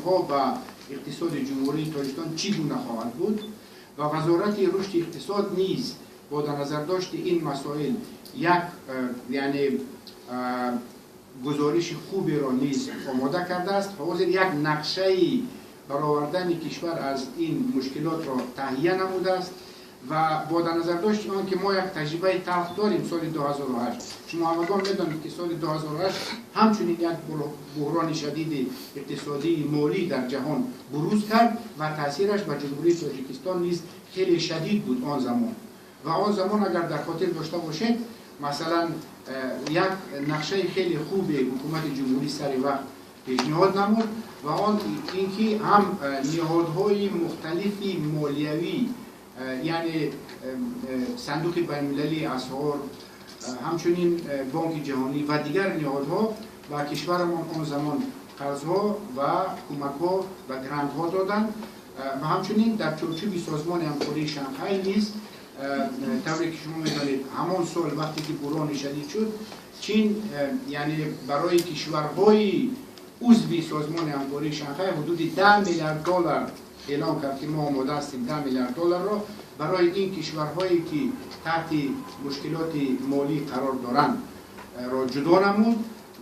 таҳримҳо ба иқтисоди Ҷумҳурии Тоҷикистон чӣ гуна хоҳад буд ва Вазорати рушди иқтисод низ бо дар назардошти ин масоил як яъне гузориши хуберо низ омода кардааст. Ҳозир як нақшаи баровардани кишвар аз ин мушкилотро таҳия намудааст ва бо дар назардошти он ки мо як таҷрибаи талх дорем соли 2008, шумо ҳамагон медонед, ки соли 2008 ҳамчунин як буҳрони шадиди иқтисодии молӣ дар ҷаҳон буруз кард ва таъсираш ба Ҷумҳурии Тоҷикистон низ хеле шадид буд он замон. Ва он замон, агар дар хотир дошта бошед, масалан, як нақшаи хеле хуби ҳукумати ҷумҳурӣ сари вақт пешниҳод намуд ва он ин ки ҳам ниҳодҳои мухталифи молиявӣ, яъне Сандуқи байналмилалии асъор, ҳамчунин Бонки ҷаҳонӣ ва дигар ниҳодҳо ба кишварамон он замон қарзҳо ва кӯмакҳо ва грантҳо доданд ва ҳамчунин дар чорчӯби Созмони ҳамкории Шанхай низ, тавре ки шумо медонед, ҳамон сол вақте ки буҳрони шадид шуд, Чин яъне барои кишварҳои узви Созмони ҳамкории Шанхай ҳудуди 10 миллиард доллар эълон кард, ки мо омода ҳастем 10 миллиард долларро барои ин кишварҳое, ки таҳти мушкилоти молӣ қарор доранд, ро ҷудо намуд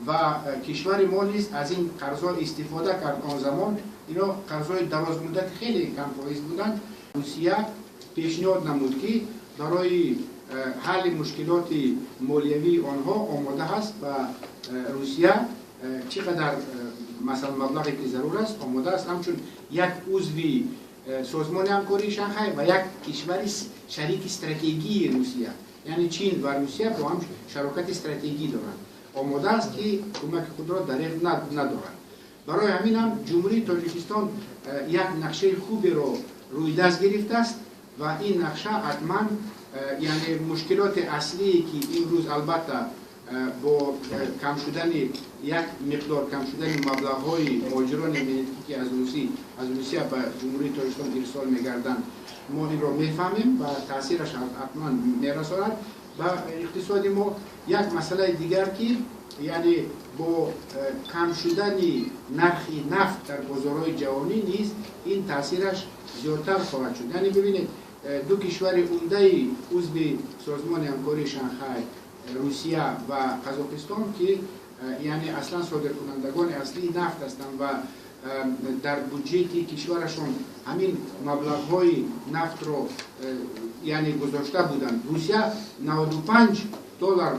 ва кишвари мо низ аз ин қарзҳо истифода кард. Он замон ино қарзҳои дарозмуддати хеле камфоиз буданд. Русия пешниҳод намуд, ки барои ҳалли мушкилоти молиявии онҳо омода ҳаст ва Русия чӣ қадар, масалан, маблағе ки зарур аст, омода аст, ҳамчун як узви Созмони ҳамкории Шанхай ва як кишвари шарики стратегии Русия, яъне Чин ва Русия бо ҳам шарокати стратегӣ доранд, омода аст, ки кӯмаки худро дареғ надорад. Барои ҳамин ҳам Ҷумҳурии Тоҷикистон як нақшаи хуберо рӯи даст гирифтааст ва ин нақша ҳатман, яъне мушкилоти аслие, ки имрӯз албатта бо кам шудани, як миқдор кам шудани маблағҳои муҳоҷирони меҳнатӣ, ки аз Русия ба Ҷумҳурии Тоҷикистон ирсол мегарданд, мо инро мефаҳмем ва таъсираш ҳатман мерасонад ба иқтисоди мо. Як масъалаи дигар, ки яъне бо кам шудани нархи нафт дар бозорҳои ҷаҳонӣ низ ин таъсираш зиёдтар хоҳад шуд. Яъне бибинед, ду кишвари умдаи узви Созмони ҳамкории Шанхай, Русия ва Қазоқистон, ки яъне аслан содиркунандагони аслии нафт ҳастанд ва дар буҷети кишварашон ҳамин маблағҳои нафтро яъне гузошта буданд. Русия 95 доллар,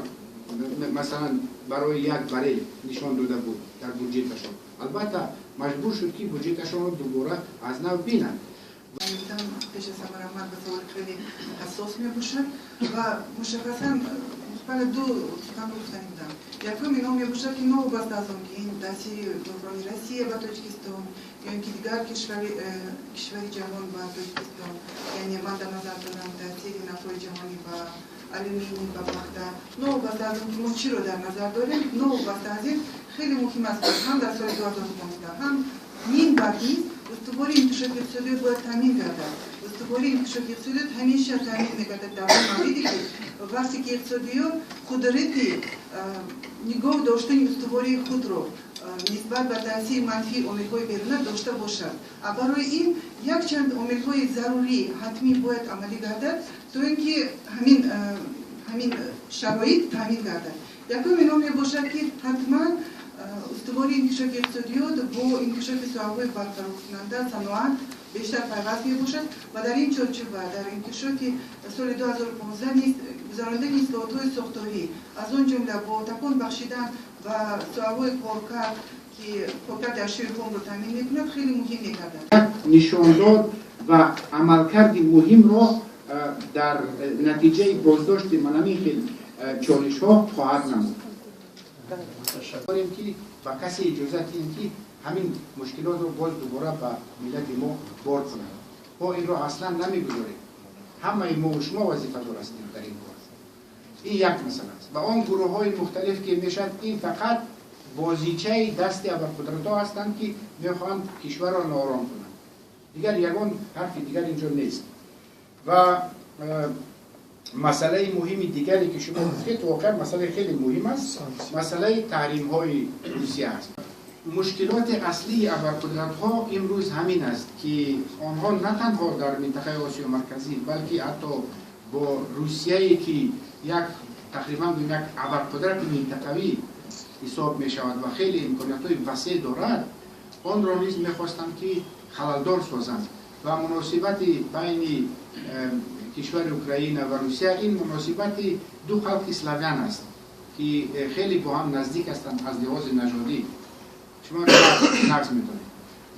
масалан, барои як барел нишон дода буд дар буҷеташон, албатта маҷбур шуд, ки буҷеташонро дубора аз нав бинанд. Пеш аз ҳама раҳмат ба саволи хеле ҳассос мебошад ва мушаххасан бале, ду сухан гуфтанӣ будам. Якум ино мебошад, ки новобаста аз он ки ин таъсири буҳрони Россия ба Тоҷикистон ё ин ки дигар кишвари ҷаҳон ба Тоҷикистон, яъне ман дар назар дорам таъсири нархҳои ҷаҳонӣ ба алюминий, ба пахта, новобаста аз он ки мо чиро дар назар дорем, новобаста аз ин хеле муҳим аст, ки ҳам дар соли 2015, ҳам минбаъд низ устувории инкишофи иқтисодиёт бояд таъмин гардад. Устувории инкишофи иқтисодиёт ҳамеша таъмин мегардад дар он мавриде, ки вақте ки иқтисодиёт қудрати нигоҳ доштани устувории худро нисбат ба таъсири манфии омилҳои беруна дошта бошад. А барои ин якчанд омилҳои зарурӣ, ҳатмӣ бояд амалӣ гардад, то ин ки ҳамин шароит таъмин гардад. Якум ино мебошад, ки ҳатман устувории инкишофи иқтисодиёт бо инкишофи соҳаҳои барқароркунанда, саноат бештар пайваст мебошад ва дар ин чорчӯба дар инкишофи соли 2015 низ гузаронидани ислоҳотҳои сохторӣ, аз он ҷумла бо такон бахшидан ба соҳаҳои коркард, ки коркарди ашёи хомро таъмин мекунад, хеле муҳим мегардад. Як нишондод ва амалкарди муҳимро дар натиҷаи боздошти манамин хел чолишҳо хоҳад намуд. Дорем, ки ба касе иҷозат диҳем, ки ҳамин мушкилотро боз дубора ба миллати мо бор кунад. Мо инро аслан намегузорем. Ҳамаи мо шумо вазифадор ҳастем дар ин кор. Ин як масъала аст. Ва он гурӯҳҳои мухталиф, ки мешавад, ин фақат бозичаи дасти абарқудратҳо ҳастанд, ки мехоҳанд кишварро ноором кунанд. Дигар ягон ҳарфи дигар инҷо нест. Ва масъалаи муҳими дигаре, ки шумо гуфтед, воқеан масъалаи хеле муҳим аст, масъалаи таҳримҳои Русия аст. Мушкилоти аслии абарқудратҳо имрӯз ҳамин аст, ки онҳо на танҳо дар минтақаи Осиёи Марказӣ, балки ҳатто бо Русияе, ки як тақрибан як абарқудрати минтақавӣ ҳисоб мешавад ва хеле имкониятҳои васеъ дорад, онро низ мехостанд, ки халалдор созанд. Ва муносибати байни кишвари Украина ва Русия ин муносибати ду халқи славян аст, ки хеле бо ҳам наздик ҳастанд аз лиҳози нажодӣ. Шумо нағз медонед.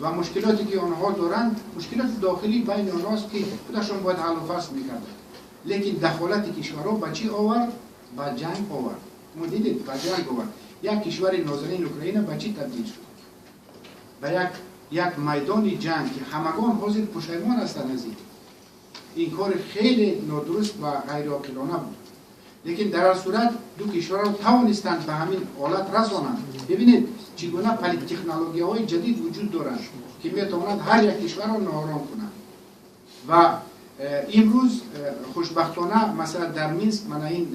Ва мушкилоте ки онҳо доранд, мушкилоти дохилӣ байни онҳост, ки худашон бояд ҳаллу фасл мекарданд. Лекин дахолати кишварҳо ба чӣ овард? Ба ҷанг овард. Мо дидед, ба ҷанг овард. Як кишвари нозанин Украина ба чӣ табдил шуд? Ба як майдони ҷанг, ки ҳамагон ҳозир пушаймон ҳастанд аз ин. Ин кори хеле нодуруст ва ғайриоқилона буд. Лекин дар ҳар сурат ду кишварро тавонистанд ба ҳамин ҳолат расонанд. Бибинед, чӣ гуна политтехнологияҳои ҷадид вуҷуд доранд, ки метавонанд ҳар як кишварро ноором кунанд. Ва имрӯз хушбахтона, масалан, дар Минск мана ин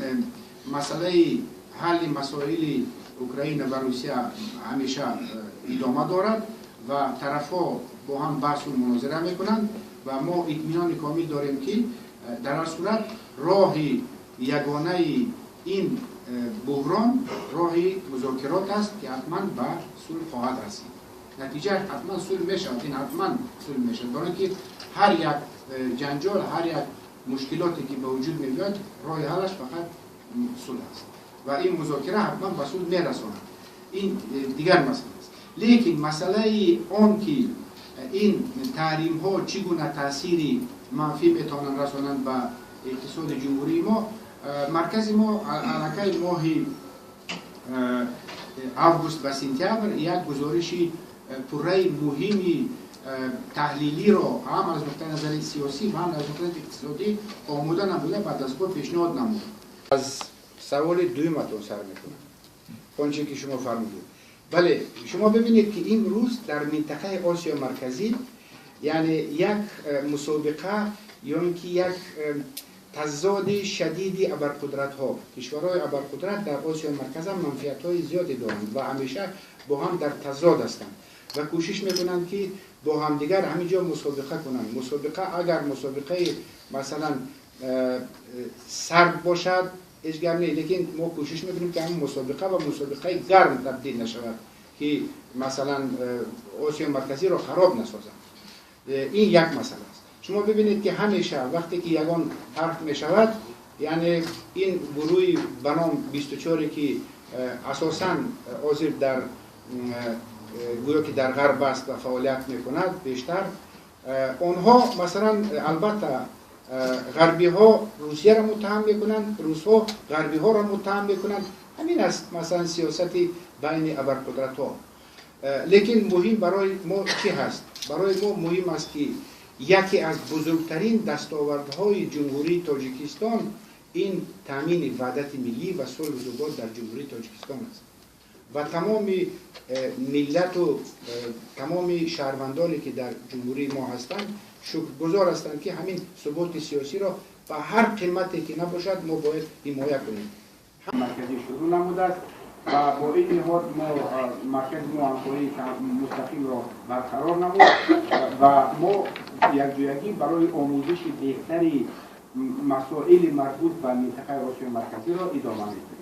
масъалаи ҳалли масоили Украина ва Русия ҳамеша идома дорад ва тарафҳо бо ҳам баҳсу мунозира мекунанд ва мо итминони комил дорем, ки дар ҳар сурат роҳи ягонаи ин буҳрон роҳи музокирот аст, ки ҳатман ба сулҳ хоҳад расид. Натиҷа ҳатман сулҳ мешавад, ин ҳатман сулҳ мешавад, барои ин ки ҳар як ҷанҷол, ҳар як мушкилоте ки ба вуҷуд мебиёд, роҳи ҳаллаш фақат сулҳ аст ва ин музокира ҳатман ба сулҳ мерасонад. Ин дигар масъала аст. Лекин масъалаи он ки ин таҳримҳо чӣ гуна таъсири манфӣ метавонанд расонанд ба иқтисоди ҷумҳурии мо, маркази мо аллакай моҳи август ва сентябр як гузориши пурраи муҳими таҳлилиро ҳам аз нуқтаи назари сиёсӣ ва ҳам аз нуқтаи иқтисодӣ омода намуда, ба дастгоҳ пешниҳод намуд. Аз саволи дуюматон сар мекунам, он чизе ки шумо фармудед. Бале, шумо бибинед, ки имрӯз дар минтақаи Осиёи Марказӣ, яъне як мусобиқа ё ин ки як тазоди шадиди абарқудратҳо. Кишварҳои абарқудрат дар Осиёи Марказ ҳам манфиатҳои зиёде доранд ва ҳамеша бо ҳам дар тазод ҳастанд ва кӯшиш мекунанд, ки бо ҳамдигар ҳамин ҷо мусобиқа кунанд. Мусобиқа агар мусобиқаи, масалан, сард бошад, ҳеҷ гап не, лекин мо кӯшиш мекунем, ки ҳамин мусобиқа ба мусобиқаи гарм табдил нашавад, ки, масалан, Осиёи Марказиро хароб насозанд. Ин як масъала аст. Шумо бибинед, ки ҳамеша вақте ки ягон ҳарф мешавад, яъне ин гурӯҳи ба ном 24, ки асосан ҳозир дар гӯё ки дар ғарб аст ва фаъолият мекунад бештар, онҳо, масалан, албатта, ғарбиҳо Русияро муттаҳам мекунанд, русҳо ғарбиҳоро муттаҳам мекунанд. Ҳамин аст, масалан, сиёсати байни абарқудратҳо. Лекин муҳим барои мо чӣ ҳаст? Барои мо муҳим аст, ки яке аз бузургтарин дастовардҳои Ҷумҳурии Тоҷикистон ин таъмини ваҳдати миллӣ ва сулҳу субот дар Ҷумҳурии Тоҷикистон аст ва тамоми миллату тамоми шаҳрвандоне, ки дар ҷумҳурии мо ҳастанд, шукргузор ҳастанд, ки ҳамин суботи сиёсиро ба ҳар қимате ки набошад мо бояд ҳимоя кунем. Марказӣ шурӯъ намудааст ва бо ин ниҳод мо маркази мо ҳамкории мустақимро барқарор намуд ва мо якҷоягӣ барои омӯзиши беҳтари масоили марбут ба минтақаи Осиёи Марказиро идома медиҳем.